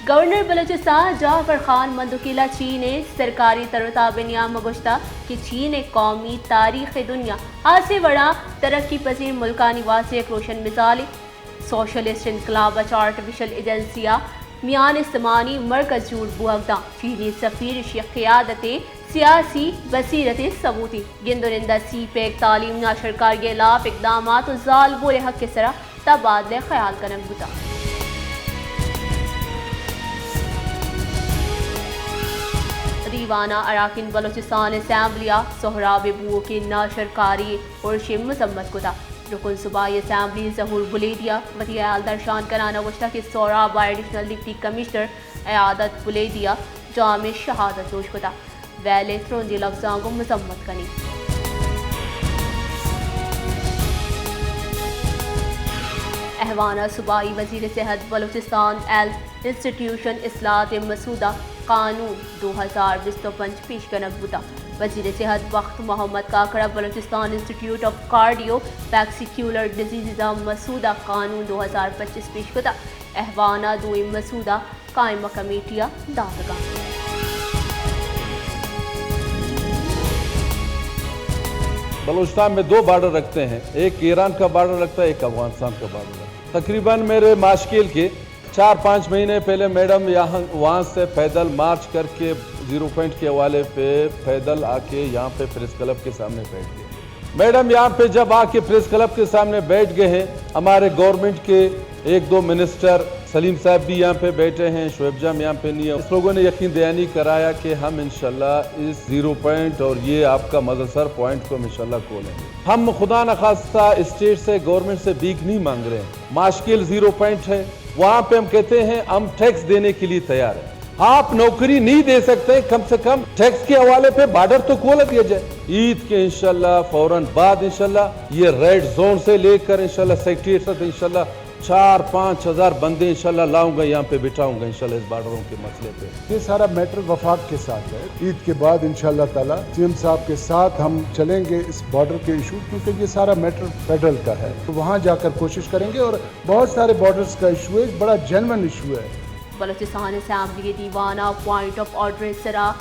گورنر بلوچستان جعفر خان مندوکیلا چین ءِ سرکاری تر ءُ تاب ءِ نیام ءَ گوشتگ کہ چین ءِ قومی تاریخ ءِ دنیا ءَ ہاسیں وڑا ترقی پذیر ملکانی واستہ یک روشن مثالے۔ سوشلسٹ انقلاب ءَ چہ آرٹیفیشل ایجنسی ءَ میان استمانی مرکز جوڑ بوگ داں۔ چینی سفیر اشی قیادت ءِ سیاسی بصیرت ءِ ثبوتے۔ گند ءُ نند ءَ سی پیک تعلیم ناشرکاری ءِ ہلاپ اقدامات ءُ زالبول ءِ حق ءِ سرا تبادلہ خیال کنگ بوتگ۔ دیوان ءَ اراکین بلوچستان اسمبلی ءَ سہراب ءِ بوؤکیں ناشرکاری ارش ءِ مذمت کتگ۔ رکن صوبائی اسمبلی ظہور بلیدی ءَ وتی ہیال درشان کنان ءَ گوشتگ کہ سہراب ءَ ایڈیشنل ڈپٹی کمشنر عیادت بلیدی ءَ جامِ شہادت نوش کتگ۔ ویل ءَ ترندیں لبزاں گوں مذمت کنیں۔ احوان ءَ صوبائی وزیر صحت بلوچستان ہیلتھ انسٹیٹیوشن اصلاحات مسودہ قانون دو ہزار بیست ءُ پنچ پیش کنگ بوتگ۔ وزیر صحت بخت محمد کاکڑ ءَ بلوچستان انسٹیٹیوٹ آف کارڈیو ویسیکیولر ڈیزیزز ءِ مسودہ قانون دو ہزار پچیس پیش کتگ۔ احوان ءَ دوئیں مسودہ قائمہ کمیٹی ءَ داتگ اَنت۔ بلوچستان میں دو بارڈر لگتے ہیں، ایک ایران کا بارڈر لگتا ہے، ایک افغانستان کا بارڈر لگتا ہے۔ تقریباً میرے ماشکیل کے چار پانچ مہینے پہلے میڈم یہاں، وہاں سے پیدل مارچ کر کے زیرو پوائنٹ کے حوالے پہ پیدل آ کے یہاں پہ پریس کلب کے سامنے بیٹھ گئے۔ میڈم یہاں پہ جب آ کے پریس کلب کے سامنے بیٹھ گئے ہیں، ہمارے گورنمنٹ کے ایک دو منسٹر، سلیم صاحب بھی یہاں پہ بیٹھے ہیں، شعیب جان یہاں پہ نہیں ہے، اس لوگوں نے یقین دہانی کرایا کہ ہم انشاءاللہ اس زیرو پوائنٹ اور یہ آپ کا مظہر سر پوائنٹ کو ہم انشاءاللہ کھولیں گے۔ ہم خدا نخواستہ اسٹیٹ سے، گورنمنٹ سے بھیک نہیں مانگ رہے ہیں، ماشکیل زیرو پوائنٹ ہے، وہاں پہ ہم کہتے ہیں ہم ٹیکس دینے کے لیے تیار ہیں۔ آپ نوکری نہیں دے سکتے، کم سے کم ٹیکس کے حوالے پہ بارڈر تو کھول دیا جائے۔ عید کے انشاءاللہ فوراً بعد انشاءاللہ یہ ریڈ زون سے لے کر انشاءاللہ سیکرٹریٹ تک انشاءاللہ چار پانچ ہزار بندے انشاءاللہ لاؤں گا، یہاں پہ بٹھاؤں گا انشاءاللہ اس بارڈروں کے مسئلے پہ۔ یہ سارا میٹر وفاق کے ساتھ ہے۔ عید کے بعد انشاءاللہ تعالیٰ سی ایم صاحب کے ساتھ ہم چلیں گے اس بارڈر کے ایشو، کیونکہ یہ سارا میٹر فیڈرل کا ہے، تو وہاں جا کر کوشش کریں گے اور بہت سارے بارڈرز کا ایشو ہے، بڑا جینوئن ایشو ہے۔ بلوچستان اسمبلی دیوان ءَ پوائنٹ آف آرڈر ءِ سرا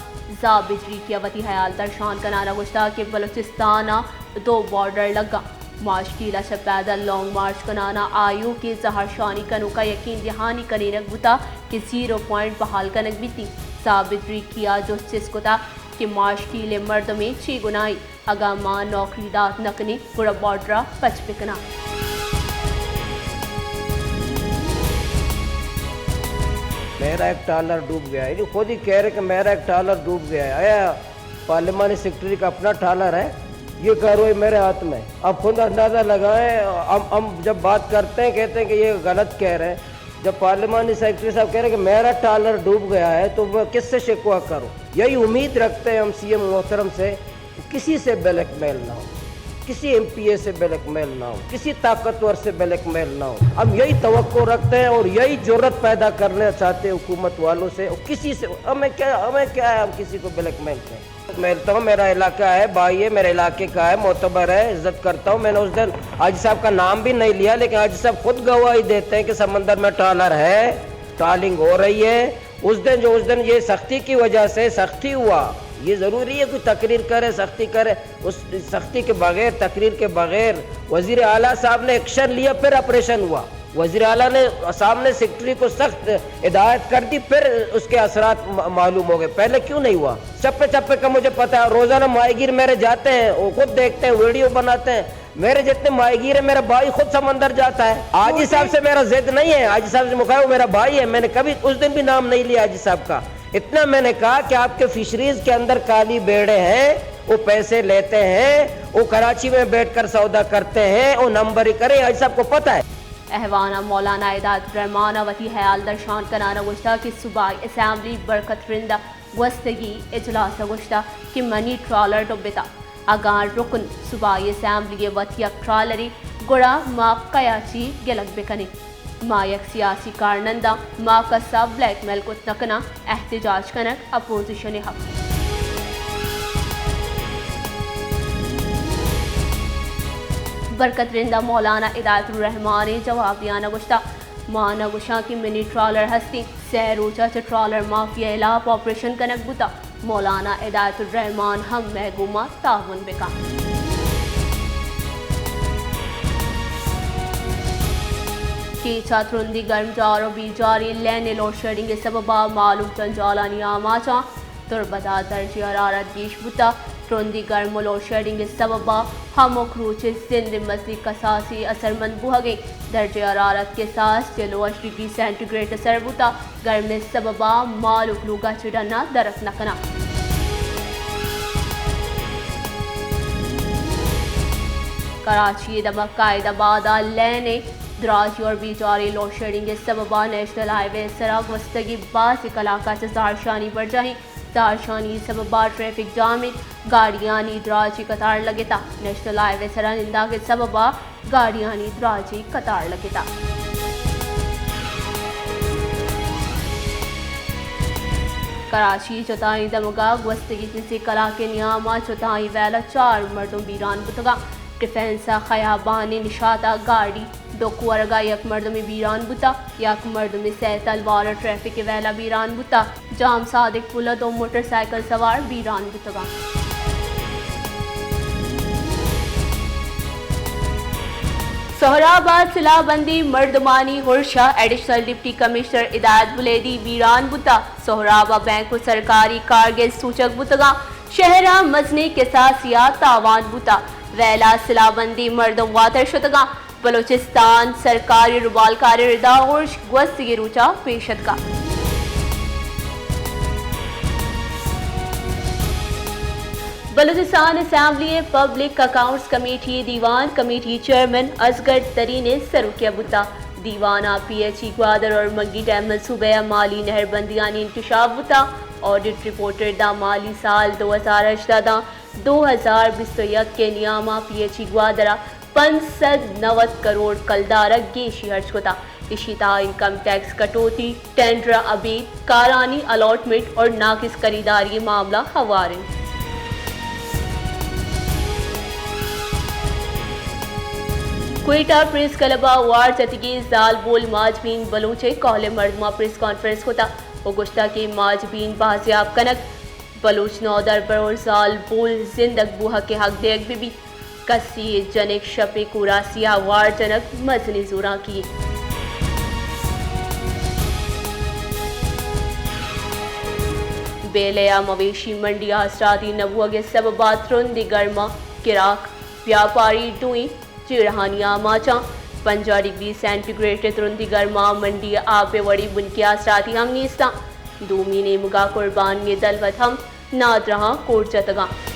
زاہ بجریکی ءَ وتی ہیال درشان کنان ءَ گوشتگ کہ بلوچستان ءَ دو بارڈر لگاں، ماشکیل ءَ چہ پیدل لانگ مارچ کنان ءَ آیوکیں زہرشانی کنوکاں یقین دہانی کنینگ بوتگ کہ زیرو پوائنٹ بحال کنگ بیت انت۔ زاہ بجریکی ءَ جست چست کتگ کہ ماشکیل ءِ مردمے چے گناہے؟ اگاں ما نوکری دات نہ کنیں، گڑا بارڈر ءَ پچ بہ کناں۔ میرا ایک ٹرالر ڈوب گیا ہے، یعنی خود ہی کہہ رہے کہ میرا ایک ٹرالر ڈوب گیا ہے۔ آیا پارلیمانی سیکرٹری کا اپنا ٹرالر ہے؟ یہ کارروائی میرے ہاتھ میں۔ اب خود اندازہ لگائیں، ہم، ہم جب بات کرتے ہیں، کہتے ہیں کہ یہ غلط کہہ رہے ہیں۔ جب پارلیمانی سیکرٹری صاحب کہہ رہے ہیں کہ میرا ٹرالر ڈوب گیا ہے، تو میں کس سے شکوہ کروں؟ یہی امید رکھتے ہیں ہم سی ایم محترم سے، کسی سے بلیک میل نہ ہو، کسی ایم پی اے سے بلیک میل نہ ہو، کسی طاقتور سے بلیک میل نہ ہو۔ ہم یہی توقع رکھتے ہیں اور یہی جرات پیدا کرنا چاہتے ہیں حکومت والوں سے۔ اور کسی سے ہمیں کیا، ہمیں کیا ہے، ہم کسی کو بلیک میل کریں؟ میل تو میرا علاقہ ہے، بھائی ہے، میرے علاقے کا ہے، معتبر ہے، عزت کرتا ہوں۔ میں نے اس دن حاجی صاحب کا نام بھی نہیں لیا، لیکن حاجی صاحب خود گواہی دیتے ہیں کہ سمندر میں ٹرالر ہے، ٹرالنگ ہو رہی ہے۔ اس دن جو، اس دن یہ سختی کی وجہ سے سختی ہوا، یہ ضروری ہے کوئی تقریر کرے، سختی کرے؟ اس سختی کے بغیر، تقریر کے بغیر وزیر اعلیٰ صاحب نے ایکشن لیا، پھر آپریشن ہوا۔ وزیر اعلیٰ نے سامنے سیکرٹری کو سخت ہدایت کر دی، پھر اس کے اثرات م-، معلوم ہو گئے۔ پہلے کیوں نہیں ہوا؟ چپے چپے کا مجھے پتا ہے، روزانہ ماہی گیر میرے جاتے ہیں، وہ خود دیکھتے ہیں، ویڈیو بناتے ہیں۔ میرے جتنے ماہی گیر ہیں، میرا بھائی خود سمندر جاتا ہے۔ حاجی صاحب سے میرا ضد نہیں ہے، حاجی صاحب سے مخالف، وہ میرا بھائی ہے، میں نے کبھی اس دن بھی نام نہیں لیا حاجی صاحب کا۔ اتنا میں نے کہا کہ آپ کے فشریز کے اندر کالی بیڑے ہیں، وہ پیسے لیتے ہیں، وہ کراچی میں بیٹھ کر سودا کرتے ہیں، وہ نمبر ہی کریں، حاجی صاحب کو پتہ ہے۔ احوان ءَ مولانا ہدایت الرحمان ءَ وتی ہیال درشان کنان ءَ گوشتگ کہ صوبائی اسمبلی برکت رند ءَ گوستگی اجلاس ءَ گوشتگ کہ منی ٹرالر ڈبتگ، اگاں رکن صوبائی اسمبلی ءَ وت یک ٹرالرے، گڑا ما کیا چی گلگ بکنیں؟ ما یک سیاسی کارننداں، ما کس ءَ بلیک میل کت نہ کناں، احتجاج کنگ اپوزیشن ءِ حق۔ برکت رند ءَ مولانا ہدایت الرحمان ءَ جواب دیان ءَ گوشتگ، ما نہ گوشاں کہ منی ٹرالر ہستیں، سئے روچ ءَ چہ ٹرالر مافیا ءِ ہلاپ آپریشن کنگ بوتگ، مولانا ہدایت الرحمان ہم مئے گوما تعاون بہ کنت۔ کیچ ءَ ترندی گرم جار ءُ بیجاریں لین ءِ لوڈشیڈنگ ءِ سبب ءَ مہلوک جنجالانی آماچ اَنت۔ تربت ءَ درجہ حرارت گیش بوتگ۔ ترندی گرم ءُ لوڈشیڈنگ ءِ سبب ءَ ہمک روچ ءِ زند ءِ مزنیں کساسے اثرمند بوہگ ءَ اِنت۔ درجہ حرارت کساس چل ءُ ہشت ڈگری سینٹی گریڈ ءَ سر بوتگ۔ گرمی ءِ سبب ءَ مہلوک لوگ ءَ چہ ڈن ءَ در اتک نہ کناں۔ کراچی ءِ دمگ قائد آباد ءَ لین ءِ دراجی اور بیجاریں لوڈشیڈنگ ءِ سبب ءَ نیشنل ہائی وے ءِ سرا گوستگیں بازیں کلاک ءَ چہ زہرشانی برجاہ اِنت۔ زہرشانی ءِ سبب ءَ ٹریفک جام اِنت، گاڑیانی دراجیں قطار لگتگ۔ نیشنل ہائی وے ءِ سرا ننداگ ءِ سبب ءَ گاڑیانی دراجیں قطار لگتگ۔ کراچی ءِ چتائیں دمگ ءَ گوستگیں چیزے کلاک ءِ نیام ءَ چتائیں ویل ءَ چار مردم بیران بوتگ اَنت۔ ڈیفنس ءِ خیابان ءِ نشات ءَ گاڑی ڈک ورگ ءَ یک مردمے بیران بوتگ، یک مردمے سیت الوار ءَ ٹریفک ءِ ویل ءَ بیران بوتگ۔ جام صادق پل ءَ دو موٹر سائیکل سوار بیران بوتگ اَنت۔ سہراب ءَ سلاہ بندیں مردمانی ہرش ءَ ایڈیشنل ڈپٹی کمشنر ہدایت بلیدی بیران بوتگ۔ سہراب ءَ بینک ءُ سرکاری کارگس سوچگ بوتگ اَنت۔ شہر ءَ مزنیں کساسے ءَ تاوان بوتگ۔ ویل ءَ سلاہ بندیں مردم واتر شتگ اَنت۔ بلوچستان سرکاری روبالکاریں ردا ہرش گوستگیں روچ ءَ پیش اتکگ۔ بلوچستان اسمبلی ءِ پبلک اکاؤنٹس کمیٹی ءِ دیوان کمیٹی چیئرمین اصغر ترین ءِ سروکی ءَ بوتگ۔ دیوان ءَ پی ایچ ای گوادر اور منگی ڈیم منصوبہ ءِ مالی نہربندیانی انکشاف بوتگ۔ آڈٹ رپورٹ ءَ داں مالی سال دو ہزار ہژدہ داں دو ہزار بیست ءُ یک ءِ نیام ءَ پی ایچ ای گوادر ءَ پنچ سد نود کروڑ کلدار ءَ گیشی ہرچ کتگ۔ ایشی تہا انکم ٹیکس کٹوتی، ٹینڈر ءَ ابید، کارانی الاٹمنٹ اور ناقص خریداری ءِ معاملہ ہوار اَنت۔ کوئٹہ پریس کلب ءَ وار جتگیں زالبول ماجبین بلوچ ءِ کہول ءِ مردماں پریس کانفرنس کتگ ءُ گوشتگ کہ ماجبین بازیاب کنگ بلوچ نودربر ءُ زالبول زندگ بوہگ ءِ حق دیگ بہ بیت۔ کسی ءِ جنک شپ ءِ کوراسی ءَ وار جنگ مزنیں زورانکی یے۔ بیلہ ءَ مویشی منڈی ءِ آسراتی نہ بوہگ ءِ سبب ءَ ترندیں گرم ءَ گراک، بیاپاری، ڈوئیں جیڑہانی آماچ اَنت۔ پنجاہ ڈگری سینٹی گریڈ ءِ ترندیں گرم ءَ منڈی ءِ آپ ءِ وڑیں بنکی آسراتی ہم نیست اَنت۔ دومی نیمگ ءَ قربانی ءِ دلوت ہم نادراہاں کوٹ جتگ اَنت۔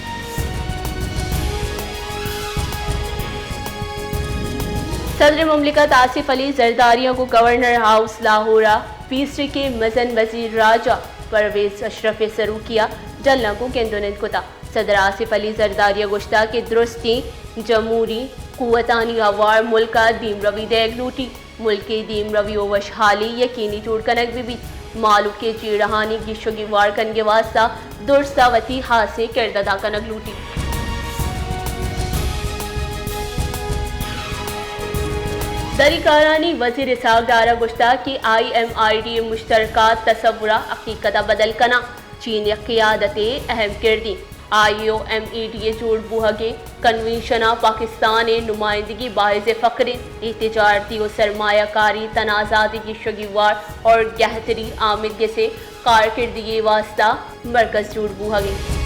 صدر مملکت آصف علی زرداری ءَ گوں گورنر ہاؤس لاہور ءَ پیسریکیں مزن وزیر راجہ پرویز اشرف ءِ سروکی ءَ ڈل ءَ گوں گند ءُ نند کتگ۔ صدر آصف علی زرداری ءَ گوشتگ کہ درستیں جمہوری قوتانی ہوار ملک ءَ دیمروی دئیگ لوٹیت۔ ملک ءِ دیمروی ءُ وشحالی یقینی جوڑ کنگ بہ بیت۔ مہلوک ءِ جیڑہانی گیش ءُ گیوار کنگ ءِ واستہ درس ءَ وتی ہاسیں کرد ادا کنگ لوٹیت۔ دری کارانی وزیر اسحاق ڈار ءَ گوشتگ کہ آئی ایم آئی ڈی ءِ مشترکہ تصور ءَ حقیقت ءَ بدل کناں۔ چین ءِ قیادت ءِ اہم کردے۔ آئی او ایم ای ڈی ءِ جوڑ بوہگیں کنونشن ءَ پاکستان ءِ نمائندگی باعث فخر اِنت۔ اے تجارتی ءُ سرمایہ کاری تنازعات ءِ گیش ءُ گیوار اور گہتری آمدگس ءِ کارکردگی ءِ واستہ مرکز جوڑ بوہگ اِنت۔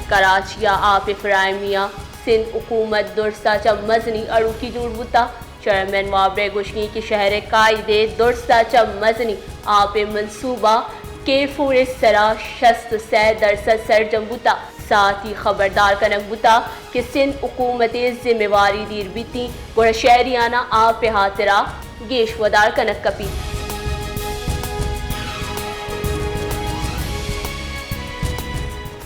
کراچی ءَ آپ ءِ فراہمی ءَ سندھ حکومت درس ءَ چہ مزنیں اڑوکی جوڑ بوتگ۔ چیئرمین وابڈا ءِ گوشگ اِنت کہ شہر ءِ قائد ءِ درس ءَ چہ مزنیں آپ ءِ منصوبہ کے فور ءِ سرا شست ءُ سئے درسد سرجم بوتگ۔ ساعتی خبردار کنگ بوتگ کہ سندھ حکومت ءِ ذمہ واری دیر بیت اِنت، گڑا شہریاناں آپ ءِ ہاترا گیش ودار کنگ کپیت۔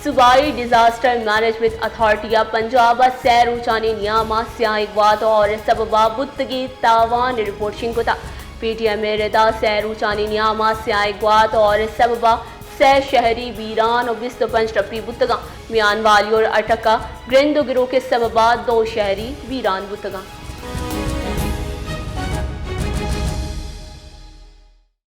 صوبائی ڈیزاسٹر مینجمنٹ اتھارٹی ءَ پنجاب ءَ سئے روچانی نیام ءَ سیاہیں گوات ءُ ہئور ءِ سبب ءَ بوتگیں تاوان ءِ رپورٹ شنگ کتگ۔ پی ٹی ایم ءِ ردا سئے روچانی نیام ءَ سیاہیں گوات ءُ ہئور ءِ سبب ءَ سئے شہری بیران و بیست و پنچ ٹپی بوتگاں۔ میان والیو اٹک ء گرند و گروک ء سبب ء دو شہری بیران بوتگاں۔